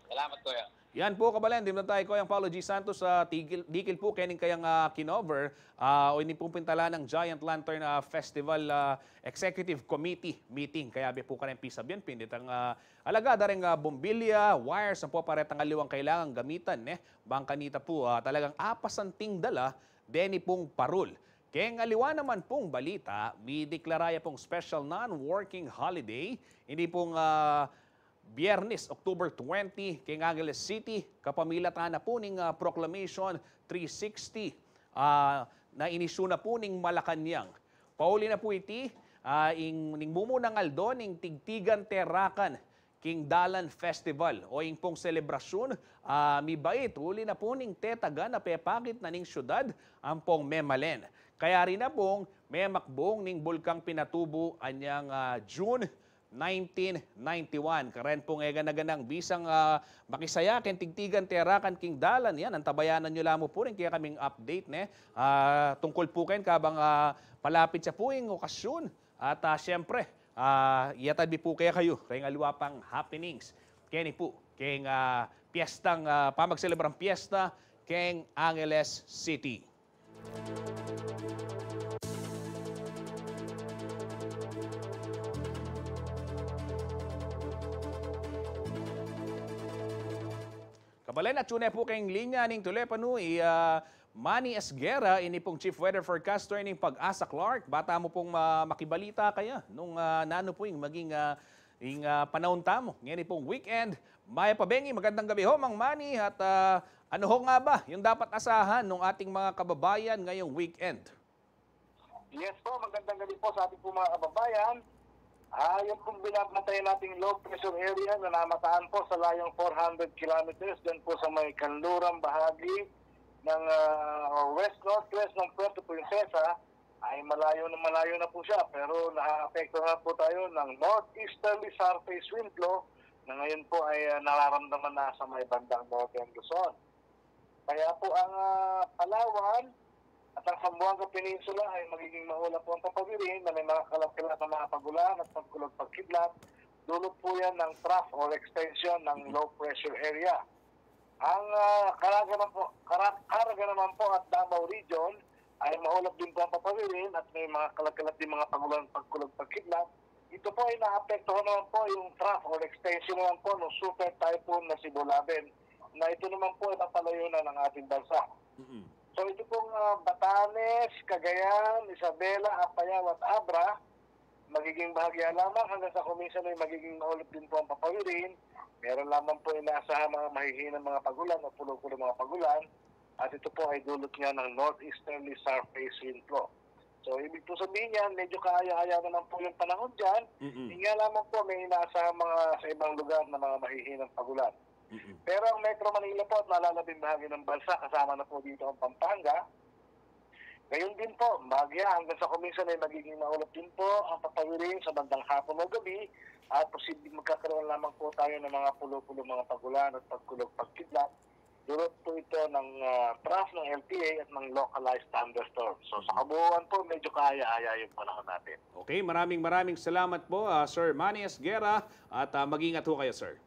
Salamat, Kuya. Yan pu, kabalen, dimdam taya i Kuyang Paolo G Santos, ah, dikil, dikil pu kening kayang, ah, kinover, ah, o ini pung pintalan nang Giant Lantern, ah, Festival, ah, Executive Committee meeting. Kayabe pu kareng pisabian, pin detang, ah, alagad da reng, ah, bombilya, wires, ampo pa retang aliwang kailangang gamitan, ne. Bang kanita pu, ah, talagang apasanting dala deni pung parul. Keng aliwa naman pung balita, mideklara ya pung special non-working holiday ini pung, ah, Biyernes, October twenty, keng Angeles City, kapamilatan na pu ning, ah, Proclamation three sixty, ah, na inisyu na pu ning Malacañang. Pauli na pu iti, ah, ing, ning mumunang aldo ning Tigtigan Terakan king Dalan Festival, o ing pung selebrasyun, ah, mibait uli na pu ning tetagan a pepakit na ning syudad ampong memalen. Kayari na pung memakbung ning Bulkang Pinatubo anyang, ah, June nineteen ninety-one. Karen pung e gana-ganang bisang, ah, makisaya keng Tigtigan Terakan king Dalan, yan, antabayanan yu la mu pu ring kekaming update, ne? Ah, tungkul pu ken kabang, ah, palapit ya pu ing okasyun. At, ah, siyempre, ah, iyatad mi pu kekayu reng aliwa pang happenings keni pu keng, ah, piyestang, ah, pamagselebrang piyesta keng Angeles City. Kabalen, atyu ne pu keng linya ning teliponu i, ah, Manny Esguerra, ini pung chief weather forecaster ning PAGASA Clark. Ba tamu pung ma-, makibalita kaya nung, ah, nanu pu ing maging, ah, ing, ah, panaun tamu ngeni pung weekend. Mayap a bengi, magandang gabi ho, Mang Manny, at, ah, ano ho nga ba yung dapat asahan ng ating mga kababayan ngayong weekend? Yes po, magandang gabi po sa ating po mga kababayan. Ah, yung pong binabantayan nating low pressure area na namataan po sa layong four hundred kilometers dyan po sa may kanlurang bahagi ng, ah, west-northwest ng Puerto Princesa, ay malayo na malayo na po siya, pero naaapektuhan po tayo ng northeasterly surface wind flow na ngayon po ay, ah, nararamdaman na sa may bandang northern Luzon. Kaya po ang, ah, Palawan at ang Zamboanga Peninsula ay magiging maulap po ang papawirin na may mga kalat-kalat na mga pagulan at pagkulog-pagkidlat. Dulot po yan ng trough or extension ng low pressure area. Ang, ah, Caraga naman po, Cara-, Caraga naman po at Davao Region ay maulap din po ang papawirin at may mga kalat-kalat din mga pagulan, pagkulog-pagkidlat. Ito po ay naapektuhan naman po yung trough or extension naman po ng super typhoon na si Bolaven, na ito naman po ay papalayo na ng ating bansa. Mm-mm. So ito pong, ah, Batanes, Cagayan, Isabela, Apayao at Abra, magiging bahagya lamang hanggang sa kuminsan ay magiging maulap din po ang papawirin. Meron lamang po inaasahan mga mahihinang mga pagulan o pulo-pulo mga pagulan. At ito po ay dulot nga ng northeasterly surface wind flow. So, ibig po sabihin niyan, medyo kaaya-aya naman po yung panahon dyan. Mm-mm. Yun nga lamang po, may inaasahan mga sa ibang lugar na mga mahihinang pagulan. Mm-mm. Pero ang Metro Manila po at malalabing bahagi ng bansa, kasama na po dito ang Pampanga. Gayon din po, bahagya hanggang sa kuminsan ay magiging maulap din po ang papawirin sa bandang hapon o gabi at posibleng magkakaroon lamang po tayo ng mga pulo-pulo mga pagulan at pagkulog-pagkidlat. Dulot po ito ng, ah, trough ng L T A at ng localized thunderstorm. So, sa kabuuan po, medyo kaaya-aya yung panahon natin. Okay, maraming maraming salamat po, ah, Sir Manny Esguerra, at, ah, mag-ingat ho kayo, sir.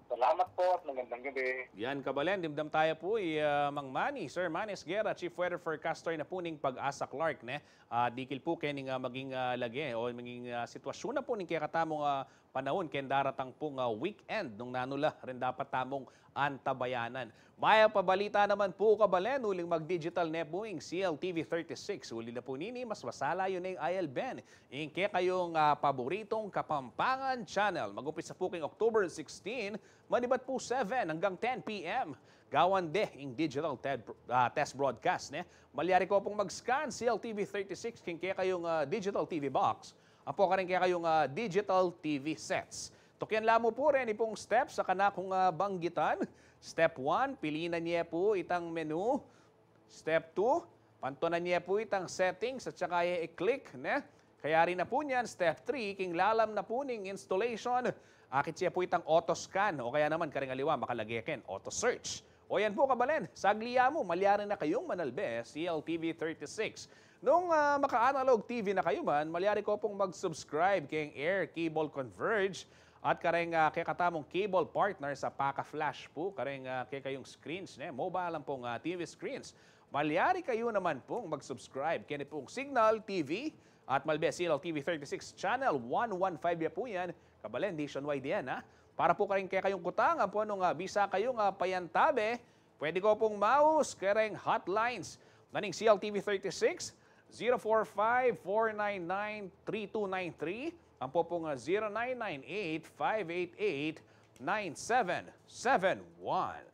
Salamat po at magandang gabi. Yan, kabalen, dimdam taya pu i, ah, Mang Manny, Sir Manny Esguerra, Chief Weather Forecaster na pu ning PAGASA Clark, ne? Ah, dikil pu kening, ah, maging, ah, lage o maging, ah, sitwasyun na pu ning kekatamung, ah, panaun keng daratang pung, ah, weekend nung nanu la ring dapat tamung antabayanan. Mayap a balita naman pu, kabalen, uling mag-digital ne pu ing C L T V thirty-six. Uli na pu nini, mas masala yu ne ing ayalben ing kekayung, ah, paboritong Kapampangan channel. Mag-umpisa pu keng October sixteen, manibat pu seven hanggang ten P M. Gawan de ing digital ted-, ah, test broadcast, ne? Malyari ko pung mag-scan C L T V thirty-six keng kekayung, ah, digital T V box Ampo karing kekayung, ah, digital T V sets. Tukyan la mu pu reni pung steps a kanakung, ah, banggitan. Step one, pilinan ye pu itang menu. Step two, pantunan ye pu itang settings at saka ye i-click, ne? Kayari na pu niyan, step three, king lalam na pu ning installation, akit ye pu itang auto scan o kaya naman karing aliwa makalage ken auto search. O yan pu, kabalen, sagli ya mu, malyari na kayung manalbe C L T V thirty-six. Nung, ah, maka-analog T V na kayu man, malyari ko pung mag-subscribe keng Air Cable Converge at kareng, ah, kekatamung cable partner sa Paca Flash pu, kareng, ah, kekayung screens, ne? Mobile ampong, ah, T V screens. Malyari kayu naman pung mag-subscribe keni pung Cignal T V at Malbe C L T V thirty-six Channel one one five ya pu yan. Kabalen, nationwide yan, ha? Para pu kareng kekayung kutang, ampo nung, ah, bisa kayung, ah, payantabe, pwede ko pung maus kareng hotlines na ning C L T V thirty-six, zero four five, four nine nine, three two nine three, ampo pung, ah, zero nine nine eight, five eight eight, nine seven seven one.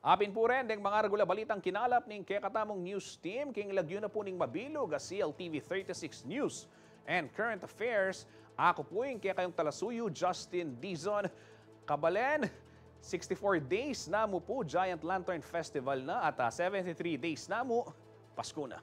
Apin pu ren deng mangaragul a balitang kinalap ning kekatamung news team king lagyu na pu ning mabilug a C L T V thirty-six News and Current Affairs. Aku pu ing kekayung talasuyu, Justin Dizon. Kabalen, sixty-four days na mu pu Giant Lantern Festival na at, ah, seventy-three days na mu Pasko na.